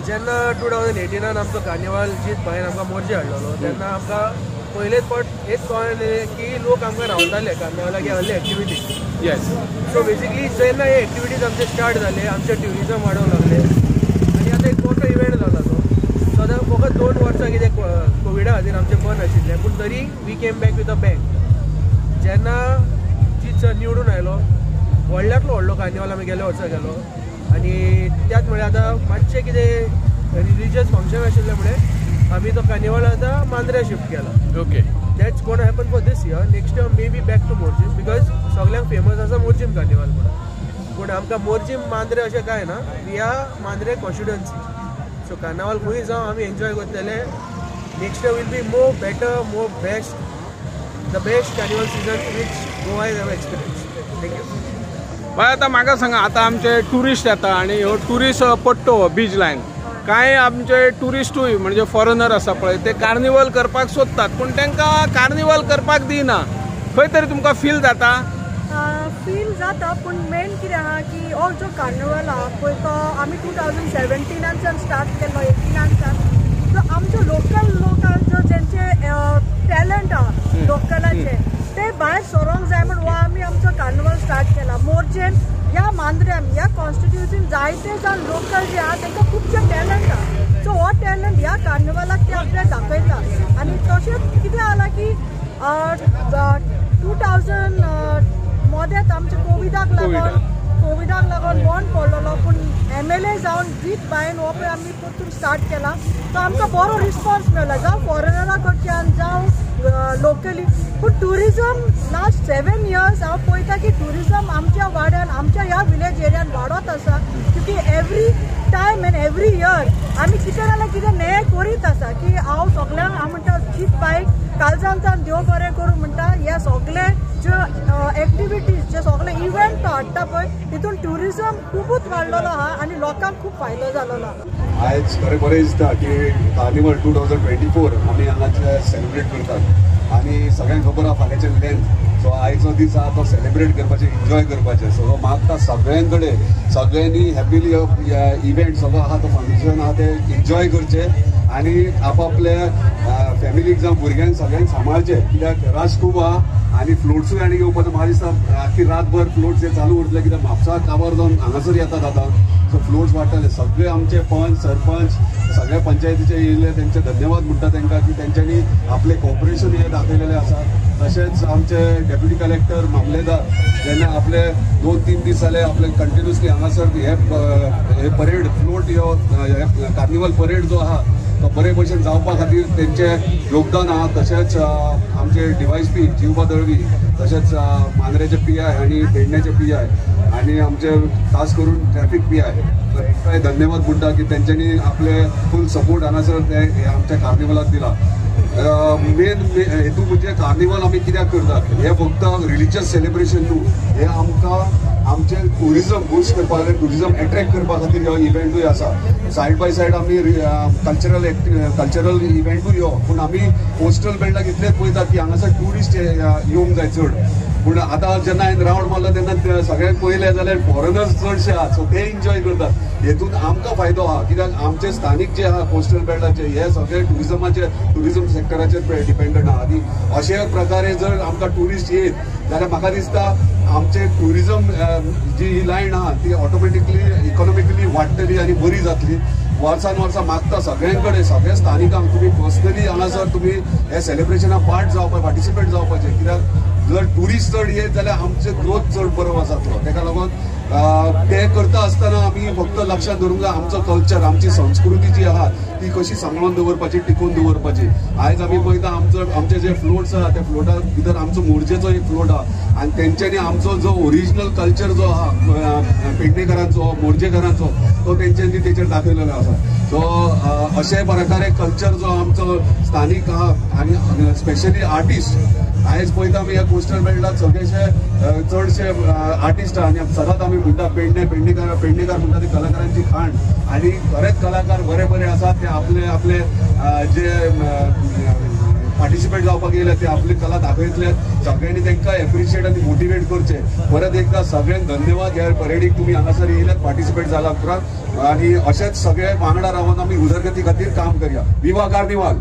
जेन्ना 2018 आमचो कार्निवाल जीत भाईन आमकां मोरजे हाडलेलो तेन्ना आमकां पयलेच फावट हेच कळ्ळें की लोक आमकां रावताले कार्निवालाक आहले एक्टिविटीज. येस. सो बेसिकली जेन्ना हे एक्टिविटीज आमचे स्टार्ट जाले आमचे ट्युरिजम वाडोवंक लागले आनी आतां एक मोठो इव्हेंट जाला तो. सो आतां फकत 2 वर्सां कितें कोविडा खातीर आमचें बंद आशिल्लें पूण तरी we came back with a bang. जेन्ना जीत सर निवडून आयलो व्हडल्यांतलो व्हडलो कार्निवाल आमी गेल्या वर्सा केलो आनी त्याच म्हळ्यार आतां मातशें कितें रिलीजियस फंक्शन आशिल्लें म्हळ्यार आमी तो कार्निवाल आतां मांद्र्या शिफ्ट केला. Okay. That's gonna happen for this year. Next year may be back to Morjim because सगळ्यांक फेमस आसा मोरजीम कार्निवाल म्हणून. पूण आमकां मोरजीम मांद्रे अशें कांय ना, we are Mandrem constituency. So carnival खंय जावं आमी एन्जॉय करतले. Next year will be more better, more best, the best carnival season which Goa has ever experience. Thank you. बाय आतां म्हाका सांगा, आतां आमचे ट्युरिस्ट येता आनी ह्यो ट्युरिस्ट पट्टो बीच लायन कांय आमचे ट्युरिस्टूय म्हणजे फॉरेनर आसा पळय ते कार्निवल करपाक सोदतात पूण तांकां कार्निवल करपाक दिना, खंय तरी तुमकां फील जाता? फील जाता पूण मेन कितें आहा की हो जो कार्निवल आहा पळय तो आमी 2017 स्टार्ट केल्लो, 18 सो आमच्यो लोकल लोकांक जो जेंचे टॅलंट आहा लोकलाचे ते भायर सरोंक जाय म्हण हो आमी आमचो कार्निवल स्टार्ट केला. मोरजेन ह्या मांद्र्यान ह्या कॉन्स्टिट्युएन्सीन जायते जाण लोकल जे आहा तांकां खुबशे टॅलंट आहा. सो हो टॅलंट ह्या कार्निवलाक ते आपले दाखयता. आनी तशेंच कितें जालां की 2000 मदेंच आमच्या कोविडाक लागून बंद पडलेलो पूण MLA जावन जीत भाईन हो पळय आमी परतून स्टार्ट केला तो आमकां बरो रिस्पॉन्स मेळ्ळा, जावं फॉरेनरा कडच्यान जावं लोकली. पूण ट्युरिजम लास्ट 7 इयर्स हांव पळयता की ट्युरिजम आमच्या वाड्यान आमच्या ह्या विलेज एरियान वाडत आसा की every time and every year आमी कितें जाल्यार कितें नयें करीत आसा की हांव सगळ्यांक हांव म्हणटा जीत भाईक काळजांतल्यान देव बरें करूं म्हणटा. ह्या सगळे ज्यो एक्टिविटीज जे सगळे इव्हेंट तो हाडटा पळय तितून ट्युरिजम खुबूच वाडलेलो आहा आनी लोकांक खूब फायदो जालेलो आहा. आयज खरें बरें दिसता की कार्निवल 2024 आमी हांगा सेलिब्रेट करतात आनी सगळ्यांक खबर आहा फाल्यांचे लेंथ. सो आयचो दीस आहा तो सेलिब्रेट करपाचें, एन्जॉय करपाचें. सो मागता सगळ्यां कडेन सगळ्यांनी हॅपीली इव्हेंट सगळो आहा तो फंक्शन आहा ते एन्जॉय करचें आनी आपापल्या फॅमिलीक जावं भुरग्यांक सगळ्यांक सांबाळचें कित्याक रश खूब आहा आनी फ्लोट्सूय आनी येवपाचो म्हाका दिसता आख्खी रातभर फ्लोट्स हे चालू उरतले कित्याक म्हापसा काबार जावन हांगासर येतात आतां. सो फ्लोट्स वाडटले. सगळे आमचे पंच सरपंच सगळ्या पंचायतीचे येयले तेंचे धन्यवाद म्हणटा तांकां की तेंच्यांनी आपलें कॉपरेशन हें दाखयलेलें आसा. तशेंच आमचे डेप्युटी कलेक्टर मामलेदार जेन्ना आपले 2-3 दीस जाले आपले कंटिन्युअसली हांगासर हे परेड फ्लोट ह्यो कार्निवल परेड जो आहा तो बरे भशेन जावपा खातीर तेंचें योगदान आहा. तशेंच आमचे DYSP Jivba Dalvi, तशेंच मांद्रेचे PI आनी पेडण्याचे PI आनी आमचे खास करून ट्रॅफिक PI तांकांय धन्यवाद म्हणटा की तेंच्यांनी आपले फूल सपोर्ट हांगासर ते आमच्या कार्निवलाक दिला. मेन हेतू म्हणजे कार्निवल आमी कित्याक करतात हें फक्त रिलिजियस सेलिब्रेशन न्हू, हें आमकां आमचें ट्युरिजम बूस्ट करपा खातीर, ट्युरिजम एट्रेक्ट करपा खातीर हो इव्हेंटूय आसा. सायड बाय सायड आमी कल्चरल इव्हेंटूय यो पूण आमी कोस्टल बेल्टाक इतलेंच पळयतात की हांगासर ट्युरिस्ट येवंक जाय चड. पूण आतां जेन्ना हांवें रावंड मारलो तेन्ना सगळ्यांक पळयलें जाल्यार फॉरेनर्स चडशे आहात सो ते एन्जॉय करतात. हेतून आमकां फायदो आहा कित्याक आमचे स्थानीक जे आहा कोस्टल बेल्टाचे हे सगळे ट्युरिजमाचे ट्युरिजम सेक्टराचेर डिपेंडंट आहा. आनी अशे प्रकारे जर आमकां ट्युरिस्ट येत जाल्यार म्हाका दिसता आमचे ट्युरिजम जी ही लायन आहा ती ऑटोमॅटिकली इकॉनॉमिकली वाडटली आनी बरी जातली. वर्सान वर्सां मागता सगळ्यां कडेन सगळ्या स्थानिकांक तुमी पर्सनली हांगासर तुमी हे सेलिब्रेशनाक पार्ट जावपा पार्टिसिपेट जावपाचें कित्याक जर ट्युरिस्ट चड येत जाल्यार आमचे ग्रोथ चड बरो जातलो. ताका लागून ते करता आसतना आमी फक्त लक्षात दवरूंक जाय आमचो कल्चर, आमची संस्कृती जी आहा ती कशी सांबाळून दवरपाची, टिकोवन दवरपाची. आयज आमी पळयता आमचो आमचे जे फ्लोट्स आहा त्या फ्लोटा भितर आमचो मोरजेचो एक फ्लोट आहा आनी तेंच्यांनी आमचो जो ओरिजिनल कल्चर जो आहा पेडणेकरांचो, मोरजेकरांचो तो तेंच्यांनी तेचेर दाखयलेलो आसा. सो अशे प्रकारे कल्चर जो आमचो स्थानीक आहा आनी स्पेशली आर्टिस्ट आयज पळयता आमी ह्या कोस्टल बेल्टाक सगळेशे चडशे आर्टिस्ट आहा आनी सदांच आमी म्हणटा पेडणे पेडणेकार पेडणेकार म्हणटा ती कलाकारांची खाण आनी खरेंच कलाकार बरे बरे आसात ते आपले आपले जे पार्टिसिपेट जावपाक येयले ते आपली कला दाखयतले. सगळ्यांनी तांकां एप्रिशिएट आनी मोटिवेट करचे. परत एकदा सगळ्यांक धन्यवाद ह्या परेडीक तुमी हांगासर येयल्यात, पार्टिसिपेट जाला उपरांत. आनी अशेंच सगळे वांगडा रावन आमी उदरगती खातीर काम करया. विवा कार्निवाल.